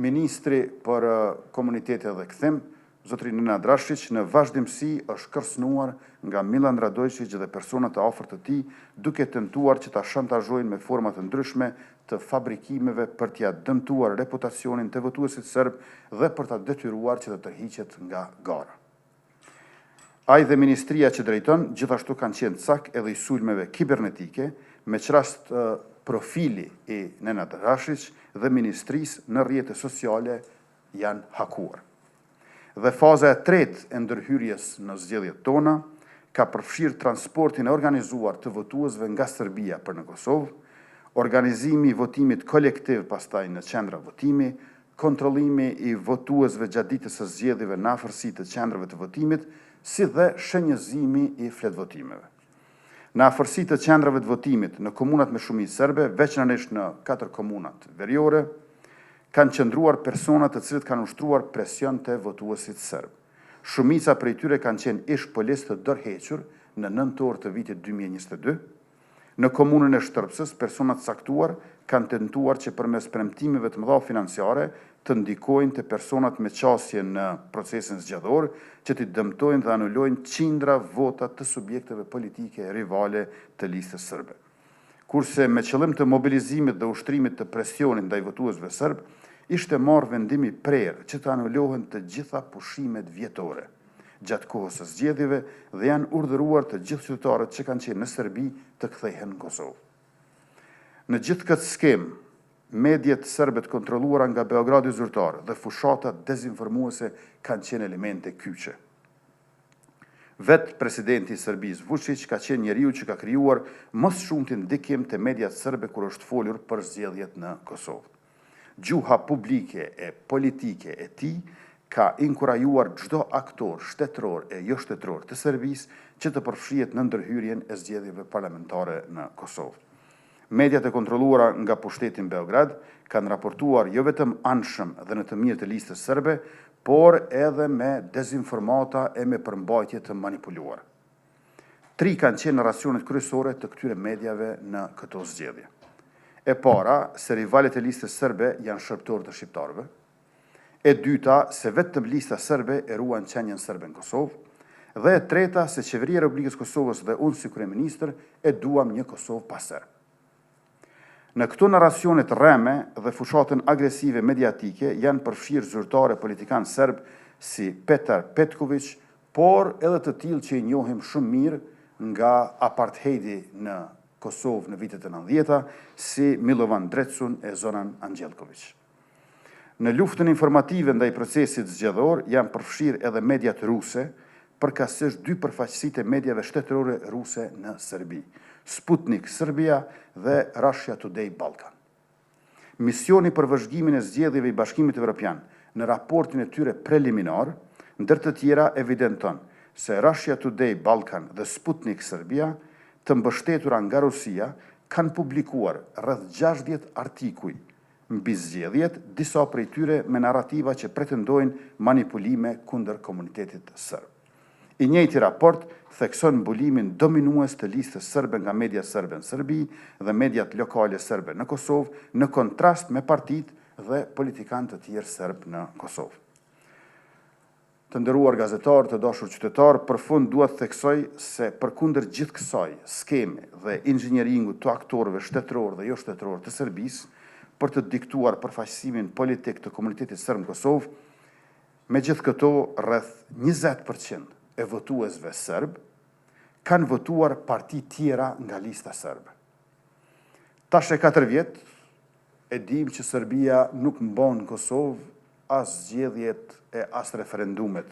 Ministri për Komunitete dhe Kthim, zotëri Nenad Rashiq, në vazhdimësi është kërcënuar nga Millan Radoiçiq dhe persona të afërt të tij, duke tentuar që ta shantazhojnë me forma të ndryshme të fabrikimeve për t'ia dëmtuar reputacionin te votuesit serbë dhe për ta detyruar që të tërhiqet nga gara. Ai dhe ministria që drejton gjithashtu kanë qenë cak edhe i sulmeve kibernetike, me ç'rast profili i Nenad Rashiq dhe ministrisë në rrjete sociale janë hakuar. Dhe faza e tretë e ndërhyrjes në zgjedhjet tona ka përfshirë transportin e organizuar të votuesve nga Serbia për në Kosovë, organizimi i votimit kolektiv pastaj në qendra votimi, kontrollimi i votuesve gjatë ditës së zgjedhjeve në afërsi të qendrave të votimit, si dhe shenjëzimi i fletëvotimeve. Në afërsi të qendrave të votimit në komunat me shumicë serbe, veçanërisht në katër komunat veriore, kanë qëndruar persona të cilët kanë ushtruar presion te votuesit serbë. Shumica prej tyre kanë qenë ish-policë të dorëhequr në nëntor të vitit 2022. Në komunën e Shtërpcës, persona të caktuar kanë tentuar që përmes premtimeve të mëdha financiare të ndikojnë te personat me qasje në procesin zgjedhor, që t'i dëmtojnë dhe anulojnë qindra vota të subjekteve politike rivale të Listës Serbe. Kurse me qëllim të mobilizimit dhe ushtrimit të presionit ndaj votuesve serbë, ishte marrë vendim i prerë që të anulohen të gjitha pushimet vjetore gjatë kohës së zgjedhjeve dhe janë urdhëruar të gjithë qytetarët që kanë qenë në Serbi të kthehen në Kosovë. Në gjithë këtë skemë, mediet serbe të kontrolluara nga Beogradi zyrtar dhe fushatat dezinformuese kanë qenë elemente kyçe. Vetë presidenti i Serbisë, Vuçiq, ka qenë njeriu që ka krijuar më së shumti ndikim te mediat serbe kur është folur për zgjedhjet në Kosovë. Gjuha publike e politike e tij ka inkurajuar çdo aktor shtetëror e joshtetëror të Serbisë që të përfshihet në ndërhyrjen e zgjedhjeve parlamentare në Kosovë. Mediat e kontrolluara nga pushteti në Beograd kanë raportuar jo vetëm anshëm dhe në të mirë të Listës Serbe, por edhe me dezinformata e me përmbajtje të manipuluar. Tri kanë qenë narracionet kryesore të këtyre mediave në këto zgjedhje. E para, se rivalët e Listës Serbe janë shërbëtorë të shqiptarëve. E dyta, se vetëm Lista Serbe e ruan qenien serbe në Kosovë. Dhe e treta, se Qeveria e Republikës së Kosovës dhe unë si kryeministër e duam një Kosovë pa serbë. Në këto narracione të rreme dhe fushatën agresive mediatike janë përfshirë zyrtarë e politikanë serbë si Petar Petkoviq, por edhe të tillë që i njohim shumë mirë nga apartheidi në Kosovë në vitet e nëntëdhjeta, si Milovan Drecun e Zoran Angjellkoviq. Në luftën informative ndaj procesit zgjedhor janë përfshirë edhe mediat ruse, përkatësisht dy përfaqësitë e mediave shtetërore ruse në Serbi, Sputnik Serbia dhe Russia Today Balkan. Misioni për vëzhgimin e zgjedhjeve i Bashkimit Evropian në raportin e tyre preliminar, ndër të tjera evidenton se Russia Today Balkan dhe Sputnik Serbia, të mbështetura nga Rusia, kanë publikuar rreth 60 artikuj mbi zgjedhjet, disa prej tyre me narrativa që pretendojnë manipulime kundër komunitetit serb. I njëjti raport thekson mbulimin dominues të Listës Serbe nga mediat serbe në Serbi dhe mediat lokale serbe në Kosovë, në kontrast me partitë dhe politikanë të tjerë serbë në Kosovë. Të nderuar gazetarë, të dashur qytetarë, për fund dua të theksoj se përkundër gjithë kësaj skeme dhe inxhinieringut të aktorëve shtetërorë dhe joshtetërorë të Serbisë për të diktuar përfaqësimin politik të komunitetit serb në Kosovë, Megjithëkëto, rreth 20% e votuesve serbë kanë votuar parti tjera nga Lista Serbe. Tash e 4 vjet e dimë që Serbia nuk mban në Kosovë as zgjedhjet e as referendumet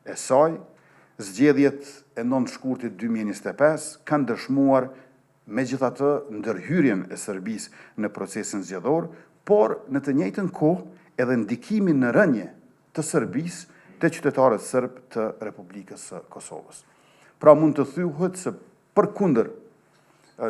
e saj. Zgjedhjet e 9 shkurtit 2025 kanë dëshmuar megjithatë ndërhyrjen e Serbisë në procesin zgjedhor, por në të njëjtën kohë edhe ndikimin në rënie të Serbisë te qytetarët serbë të Republikës së Kosovës. Pra mund të thuhet se përkundër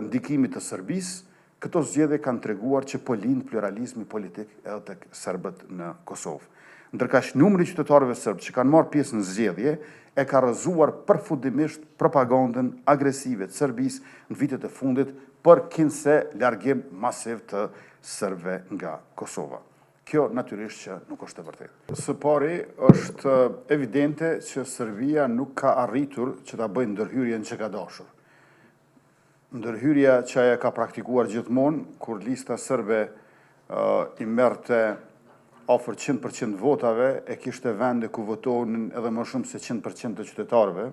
ndikimit të Serbisë, këto zgjedhje kanë treguar që po lind pluralizmi politik edhe tek serbët në Kosovë. Ndërkaq numri i qytetarëve serbë që kanë marrë pjesë në zgjedhje e ka rrëzuar përfundimisht propagandën agresive të Serbisë në vitet e fundit për kinse largim masiv të serbëve nga Kosova. Kjo natyrisht që nuk është e vërtetë. Së pari, është evidente që Serbia nuk ka arritur që ta bëjë ndërhyrjen që ka dashur. Ndërhyrja që ajo ka praktikuar gjithmonë, kur lista serbe i merrte afër 100% votave, e kishte vende ku votonin edhe më shumë se 100% të qytetarëve,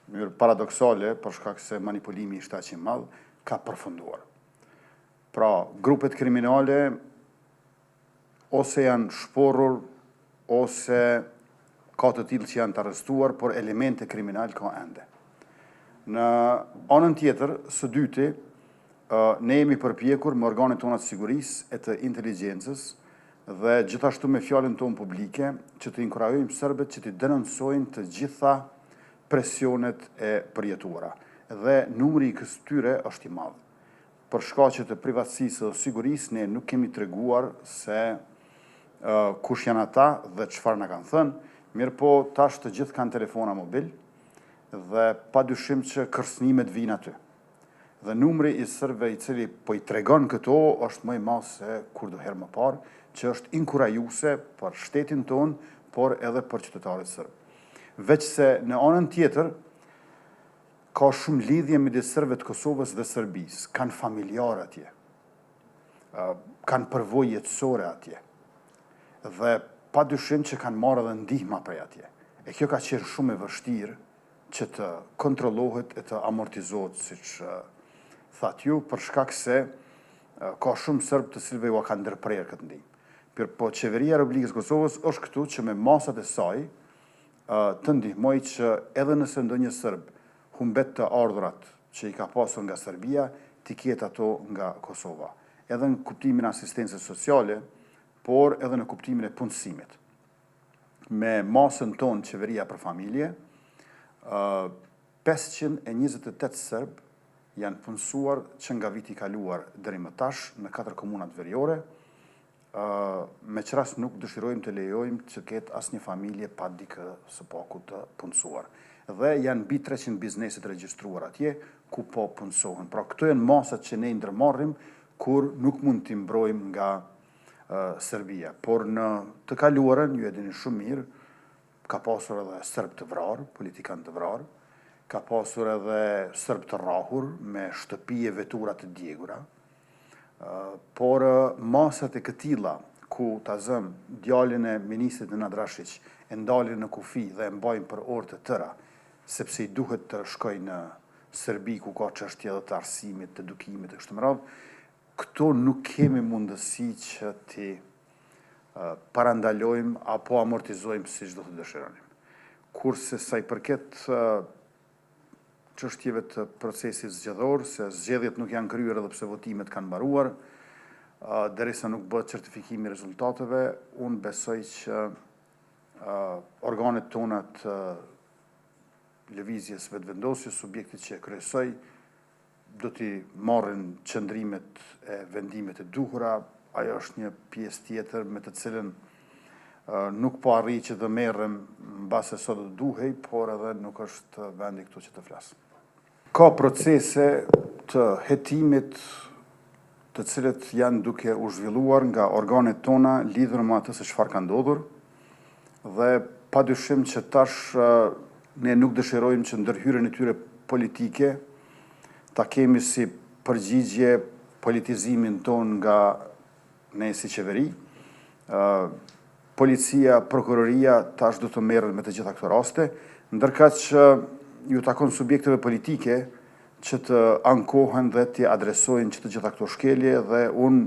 në mënyrë paradoksale, për shkak se manipulimi ishte aq i madh, ka përfunduar. Pra, grupet kriminale ose janë shporrur, ose ka të tillë që janë të arrestuar, por elemente kriminal ka ende. Në anën tjetër, së dyti, ne jemi përpjekur me organet tona të sigurisë e të inteligjencës dhe gjithashtu me fjalën tonë publike që të inkurajojmë serbët që t'i denoncojnë të gjitha presionet e përjetuara. Dhe numri i këtyre është i madh. Për shkaqe të privatësisë dhe sigurisë ne nuk kemi treguar se kush janë ata dhe çfarë na kanë thënë, mirëpo tash të gjithë kanë telefona mobil dhe pa dyshim që kërcënimet vijnë aty. Dhe numri i serbëve i cili po i tregon këto është më i madh se kurdoherë më parë, që është inkurajuese për shtetin tonë, por edhe për qytetarët serbë. Veçse në anën tjetër, Ka shumë lidhje midis serbëve të Kosovës dhe Serbisë, kanë familjarë atje, kanë përvojë jetësore atje dhe pa dyshim që kanë marrë edhe ndihma prej atje. E kjo ka qenë shumë e vështirë që të kontrollohet e të amortizohet, siç thatë ju, për shkak se ka shumë serbë të cilëve ua kanë ndërprerë këtë ndihmë. Mirëpo Qeveria e Republikës së Kosovës është këtu që me masat e saj të ndihmojë që edhe nëse ndonjë serb humbet të ardhurat që i ka pasur nga Serbia, t'i ketë ato nga Kosova. Edhe në kuptimin e asistencës sociale, por edhe në kuptimin e punësimit. Me masën tonë Qeveria për Familje, 528 serbë janë punësuar që nga viti i kaluar deri më tash në katër komunat veriore, me ç'rast nuk dëshirojmë të lejojmë që ketë asnjë familje pa dikë së paku të punësuar. Dhe janë mbi 300 biznese të regjistruar atje ku po punësohen. Pra këto janë masat që ne i ndërmarrim kur nuk mund t'i mbrojmë nga Serbia. Por në të kaluarën, ju e dini shumë mirë, ka pasur edhe serbë të vrarë, politikanë të vrarë, ka pasur edhe serbë të rrahur me shtëpi e vetura të djegura. Por masat e këtilla, ku ta zëmë djalin e ministrit Nenad Rashiq e ndalin në kufi dhe e mbajnë për orë të tëra, sepse i duhet të shkojë në Serbi ku ka çështje edhe të arsimit, të edukimit e kështu me radhë, këto nuk kemi mundësi që t'i parandalojmë apo amortizojmë siç do të dëshironim. Kurse sa i përket çështjeve të procesit zgjedhor, se zgjedhjet nuk janë kryer edhe pse votimet kanë mbaruar, derisa nuk bëhet certifikimi i rezultateve, unë besoj që organet tona të lëvizjes Vetëvendosje, subjektit që e kryesoj, do t'i marrin qëndrimet e vendimet e duhura, ajo është një pjesë tjetër me të cilën nuk po arrij që të merrem mbase sot do të duhej, por edhe nuk është vendi këtu që të flas. Ka procese të hetimit të cilët janë duke u zhvilluar nga organet tona lidhur me atë se çfarë ka ndodhur dhe pa dyshim që tash ne nuk dëshirojmë që ndërhyrjen e tyre politike ta kemi si përgjigje politizimin tonë nga ne si qeveri. Policia, prokuroria tash do të merren me të gjitha këto raste, ndërkaq ju takon subjekteve politike që të ankohen dhe t'i adresojnë që të gjitha këto shkelje dhe unë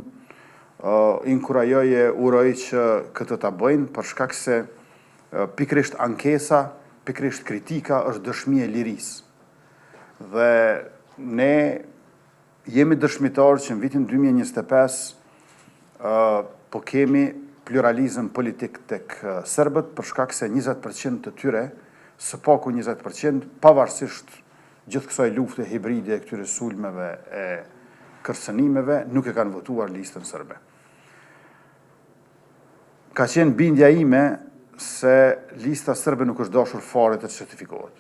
inkurajoj e uroj që këtë ta bëjnë, për shkak se pikërisht ankesa, pikërisht kritika është dëshmi e lirisë. Dhe ne jemi dëshmitarë që në vitin 2025 po kemi pluralizëm politik tek serbët për shkak se 20% të tyre, së paku 20%, pavarësisht gjithë kësaj lufte hibride e këtyre sulmeve e kërcënimeve, nuk e kanë votuar listën serbe. Ka qenë bindja ime se lista serbe nuk është dashur fare të certifikohet.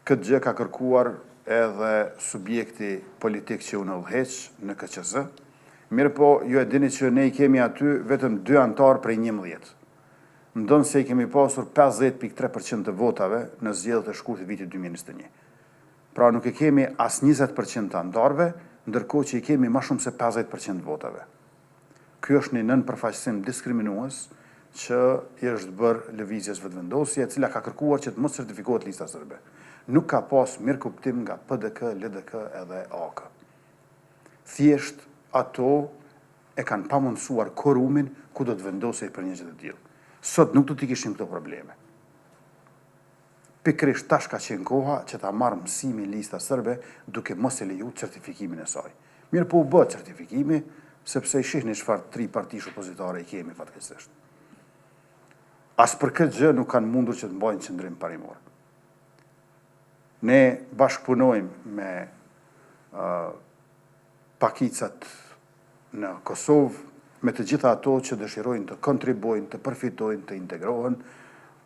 Këtë gjë ka kërkuar edhe subjekti politik që unë udhëheq në KQZ. Mirëpo, ju e dini që ne i kemi aty vetëm dy anëtarë prej 11. Ndonëse i kemi pasur 50.3% të votave në zgjedhjet e shkurtit vitit 2021. Pra nuk e kemi as 20% të anëtarëve, ndërkohë që i kemi ma shumë se 50% të votave. Ky është një nënpërfaqësim diskriminues që i është bërë lëvizjes Vetëvendosje, e cila ka kërkuar që të mos certifikohet lista serbe. Nuk ka pas mirëkuptim nga PDK, LDK edhe AAK. Thjesht ato e kanë pamundësuar korumin ku do të vendosej për një gjë të tillë. Sot nuk do t'i kishim këto probleme. Pikërisht tash ka qenë koha që ta marrë mësimin lista serbe duke mos e leju certifikimin e saj. Mirëpo u bë certifikimi, sepse i shihni çfarë tri partish opozitare i kemi fatkeqësisht. As për këtë gjë nuk kanë mundur që të mbajnë qëndrim parimor. Ne bashkëpunojmë me uh, pakicat në Kosovë, me të gjitha ato që dëshirojnë të kontribuojnë, të përfitojnë, të integrohen,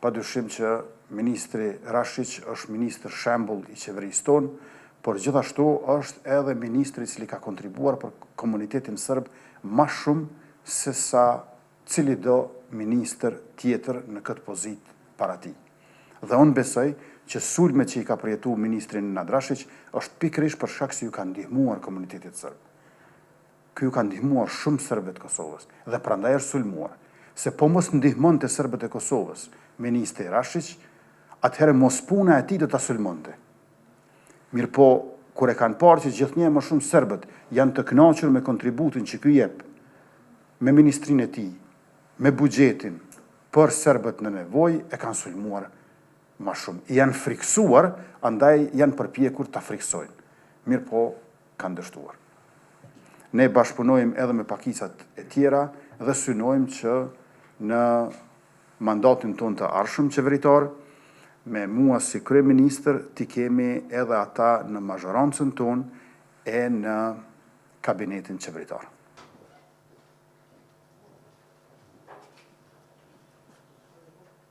padyshim që ministri Rashiq është ministër shembull i qeverisë tonë, por gjithashtu është edhe ministri i cili ka kontribuar për komunitetin serb ma shumë se sa cilido ministër tjetër në këtë pozitë para tij. Dhe unë besoj që sulmet që i ka përjetu ministri Nenad Rashiq është pikërisht për shkak se ju ka ndihmuar komunitetit serb. Ky ju ka ndihmuar shumë serbëve të Kosovës dhe prandaj është sulmuar. Se po mos ndihmonte serbët e Kosovës, ministri Rashiq, atëherë mospuna e tij do ta sulmonte. Mirëpo, kur e kanë parë që gjithnjë e më shumë serbët janë të kënaqur me kontributin që ky jep me ministrinë e tij, me buxhetin për serbët në nevojë, e kanë sulmuar ma shumë. I janë frikësuar, andaj janë përpjekur ta frikësojnë. Mirëpo, kanë dështuar. Ne bashkëpunojmë edhe me pakicat e tjera dhe synojmë që në mandatin tonë të ardhshëm qeveritar, me mua si kryeministër t'i kemi edhe ata në mazhorancën tonë e në kabinetin qeveritar.